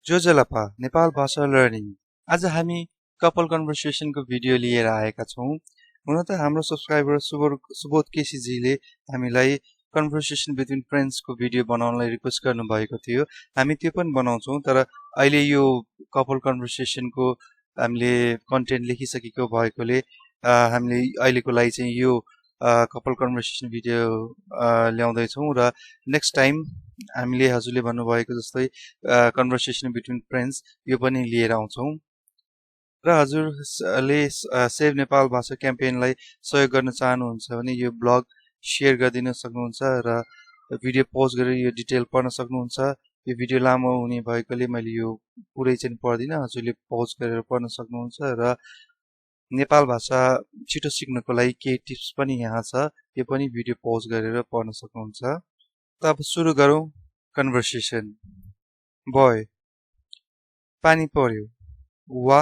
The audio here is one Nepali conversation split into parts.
जोजलपा नेपाल भाषा लर्निङ आज हामी कपल कन्भर्सेसनको भिडियो लिएर आएका छौं। हुन त हाम्रो सब्स्क्राइबर सुबोध केसीजीले हामीलाई कन्भर्सेसन बिट्विन फ्रेन्ड्सको भिडियो बनाउनलाई रिक्वेस्ट गर्नुभएको थियो। हामी त्यो पनि बनाउँछौं, तर अहिले यो कपल कन्भर्सेसनको हामीले कन्टेन्ट लेखिसकेको भएकोले हामीले अहिलेको लागि चाहिँ यो कपल कन्भर्सेसन भिडियो ल्याउँदै छौं र नेक्स्ट टाइम हामीले हजुरले भन्नुभएको जस्तै कन्भर्सेसन बिट्विन फ्रेन्ड्स यो पनि लिएर आउँछौं र हजुरले सेभ नेपाल भाषा क्याम्पेनलाई सहयोग गर्न चाहनुहुन्छ भने यो ब्लग शेयर गरिदिन सक्नुहुन्छ र भिडियो पज गरेर यो डिटेल पढ्न सक्नुहुन्छ। यो भिडियो लामो हुने भएकोले मैले यो पुरै चाहिँ पढ्दिन, हजुरले पज गरेर पढ्न सक्नुहुन्छ र नेपाल भाषा छिटो सिक्नको लागि केही टिप्स पनि यहाँ छ, यो पनि भिडियो पज गरेर पढ्न सक्नुहुन्छ। त अब सुरु गरौँ कन्भर्सेसन। बोय, पानी पर्यो। वा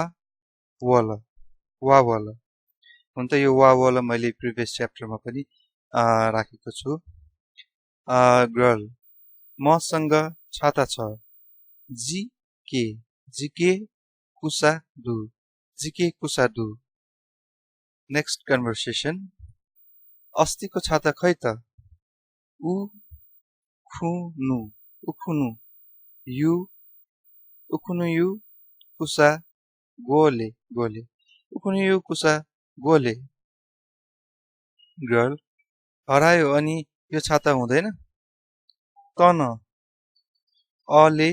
वाला, वा वाला। हुन त यो वा वाला मैले प्रिभियस च्याप्टरमा पनि राखेको छु। गर्ल, मसँग छाता छ। जी के कुसा दु। Next conversation. अस्तिको छाता खै त। उखुनु यु कुसा गोले। उखुनु यु कुसा गोले। गर्ल, हरायो अनि यो छाता हुँदैन। तन अले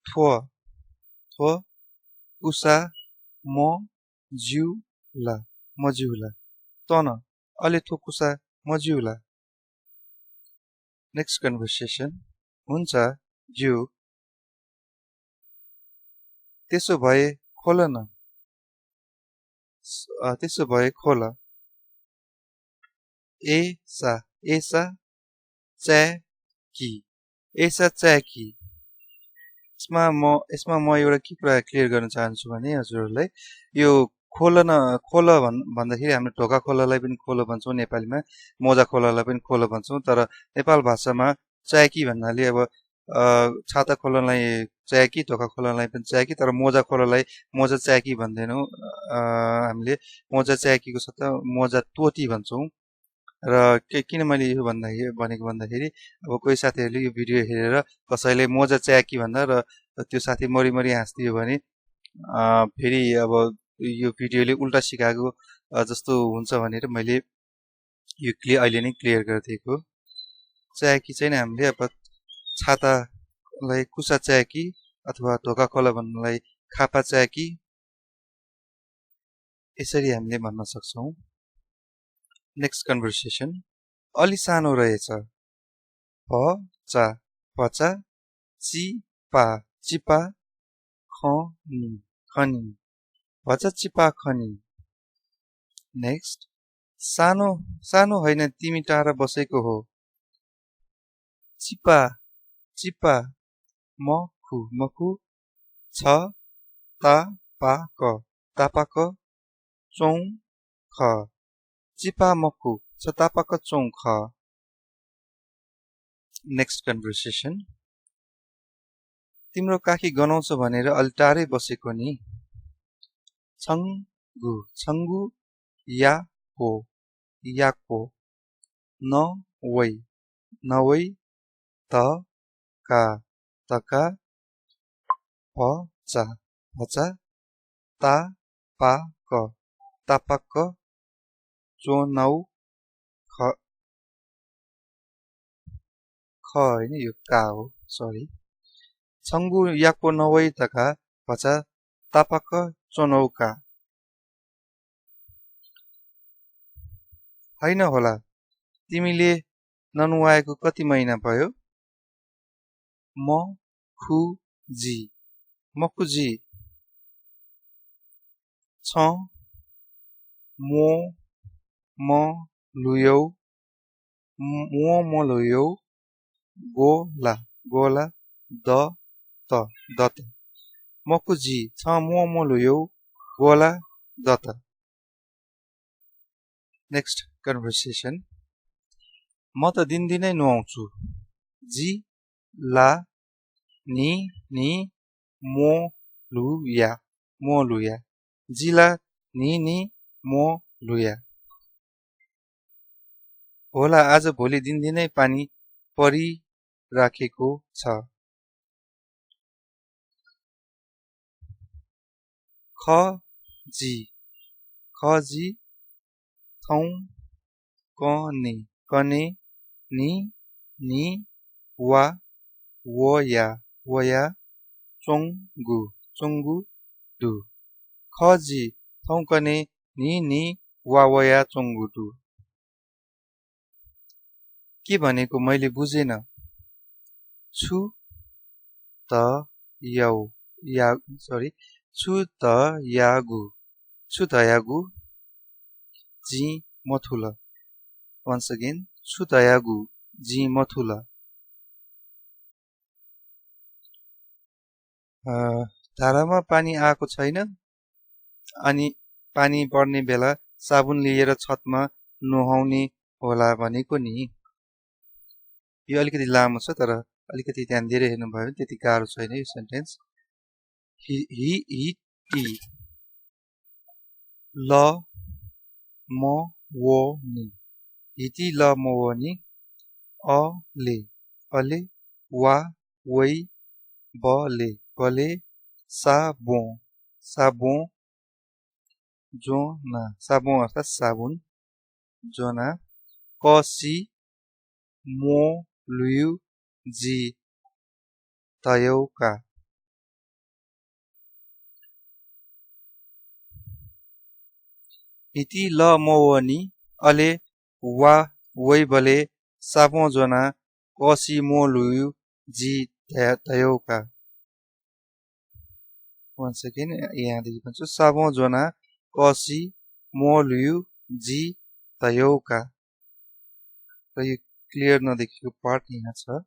थ्व कुसा मज्युला। तन अले थ्व कुसा मज्युला। Next conversation. हुन्छ ज्यू, त्यसो भए खोल। एसा च्याकी। यसमा म एउटा के कुरा क्लियर गर्न चाहन्छु भने हजुरहरूलाई यो खोल भन्दाखेरि हामीले ढोका खोलालाई पनि खोलो भन्छौं नेपालीमा, मोजा खोलालाई पनि खोलो भन्छौं, तर नेपाल भाषामा च्याकी भन्नाले अब छाता खोल्नलाई च्याकी, ढोका खोल्नलाई पनि च्याकी, तर मोजा खोल्नलाई मोजा च्याकी भन्दैनौं। हामीले मोजा च्याकीको सट्टा मोजा तोती भन्छौं। र किन मैले यो भनेको भन्दाखेरि अब कोही साथीहरूले यो भिडियो हेरेर कसैले मोजा च्याकी भन्दा र त्यो साथी मरिमरि हाँस्दियो भने फेरि अब यो भिडियोले उल्टा सिकाएको जस्तो हुन्छ भनेर मैले यो अहिले नै क्लियर गरिदिएको। च्याकी चाहिँ हामीले अब छातालाई कुसा च्याकी अथवा ढोका खोला भन्नलाई खापा च्याकी, यसरी हामीले भन्न सक्छौं। Next conversation. अलि सानो रहेछ। पचा चिपा खनी। भचा चिपा खनी। नेक्स्ट। सानो होइन, तिमी टाढा बसेको हो। चिपा मखु छ तापाक चौख। चिपा मखु छ तापाक चौख। Next conversation. तिम्रो काखी गनाउँछ भनेर अलि टाढै बसेको नि। छङ्गु याको। नवै तका भचा तापाक चोनौ होइन, यो का हो, सरी। छङ्गु याको नवै तका भचा तापाक चोनौका। होइन होला, तिमीले ननुहाएको कति महिना भयो। मखुजी छ म लुयौ गोला दत। मखुजी छ म लुयौ गोला दत। Next conversation. म त दिनदिनै नुहाउँछु। जी ला नि नि मो लुया मोलुया जिला नि मो लुया होला आज भोलि दिनदिनै पानी परिराखेको छ खजी खजी थौ कने कने नि वा वया चोंगु दु खजी थौ कने नि वा वया चोंगु दु के भनेको मैले बुझेन छु त छु त यागु जी मथुला once again छु त यागु जी मथुला धारामा पानी आएको छैन अनि पानी पर्ने बेला साबुन लिएर छतमा नुहाउने होला भनेको नि यो अलिकति लामो छ तर अलिकति ध्यान दिएर हेर्नुभयो भने त्यति गाह्रो छैन यो सेन्टेन्स टी ल म वो नि हिटी ल म वो नि अले वा वै बले साबों जोना साबों अर्थात साबुन जोना कसी मो लुयु जी तयौका इति ल मोवनी अले वा वै बले साबों जोना कसी मो लुयु जी तयौका once again यहाँदेखि भन्छु साबों जोना कसी मो लुयु जी तयौका र यो क्लियर नदेखिएको पार्ट यहाँ छ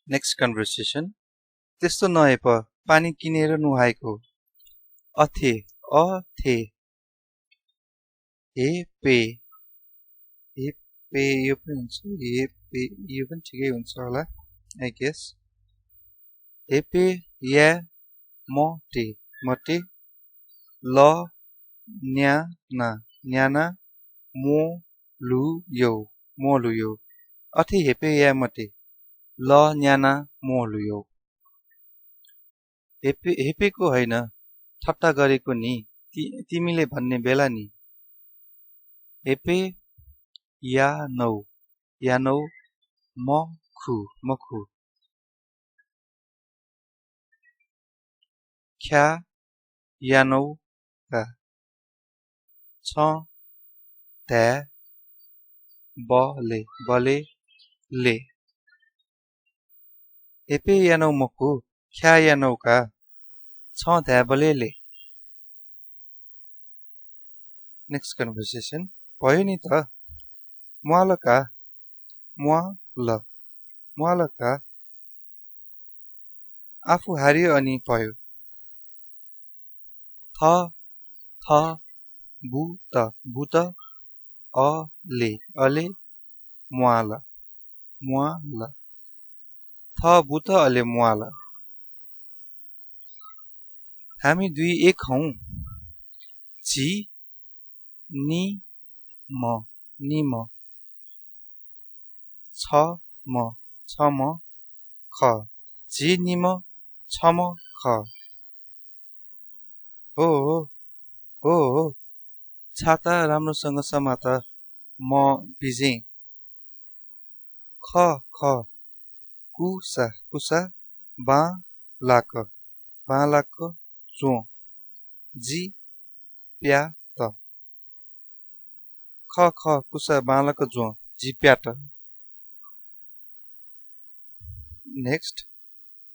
नेक्स्ट कन्भर्सेसन त्यस्तो नहे प पानी किनेर नुहाएको अथे हे पे यो पनि हुन्छ हे पे यो पनि ठिकै हुन्छ होला आई गेस हे पे या मटे ल न्याना मो लुयो अथे हेपे या मटे ल न्याना मो लुयो हेपेको होइन ठट्टा गरेको नि तिमीले भन्ने बेला नि हेपे या नौ मखु ख्या या नौ का छ त्या बले ले हेपे या नौ मखु ख्या या नौ का छ त्या बले ले नेक्स्ट कन्भर्सेसन भयो नि त म्वालका आफू हारियो अनि पयो थ बुत अले म्वाला थ बुत अले म्वाला हामी दुई एक हौ जी नि म छ म ख जी नि म छ म ख हो छाता राम्रोसँग समात म भिजे ख कुसा बालाक चो जी प्या त ख कुसा बालक जो जी प्याट नेक्स्ट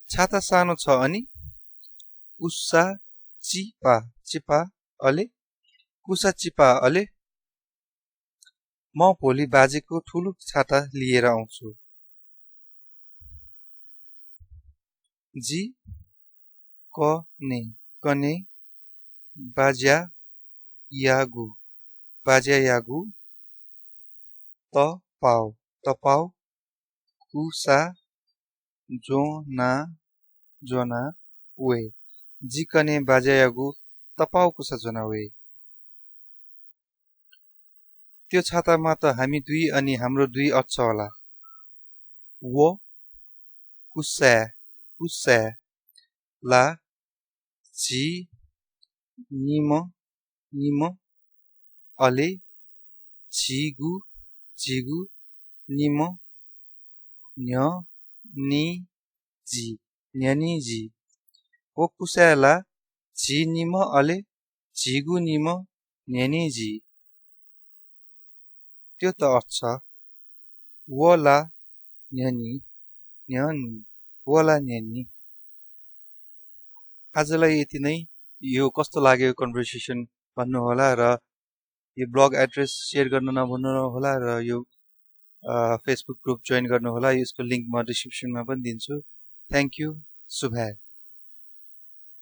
छाता सानो छ अनि कुसा चिपा अले म भोलि बाजेको ठुलो छाता लिएर आउँछु जी कने बाज्या यागु तपाउ तपाउ कुसा जोना जोना वे जिकने बाजायागु तपाउ कुसा जोना वे त्यो छातामा त हामी दुई अनि हाम्रो दुई अच्छ होला वो कुसा कुसा ला जी निम निम अले जिगु जिगु निम न्य नि जी न्यानी जी वो कुसाला जी निम अले जिगु निम न्यानी जी त्यो त अच्छ वला न्यानी न्यानी वला न्यानी आजलाई यति नै यो कस्तो लाग्यो कन्भर्सेसन भन्नु होला र यो ब्लग एड्रेस शेयर गर्न नभुल्नु होला र यो फेसबुक ग्रुप जोइन गर्नु होला यसको लिंक म डिस्क्रिप्सनमा पनि दिन्छु थ्यांक यू शुभ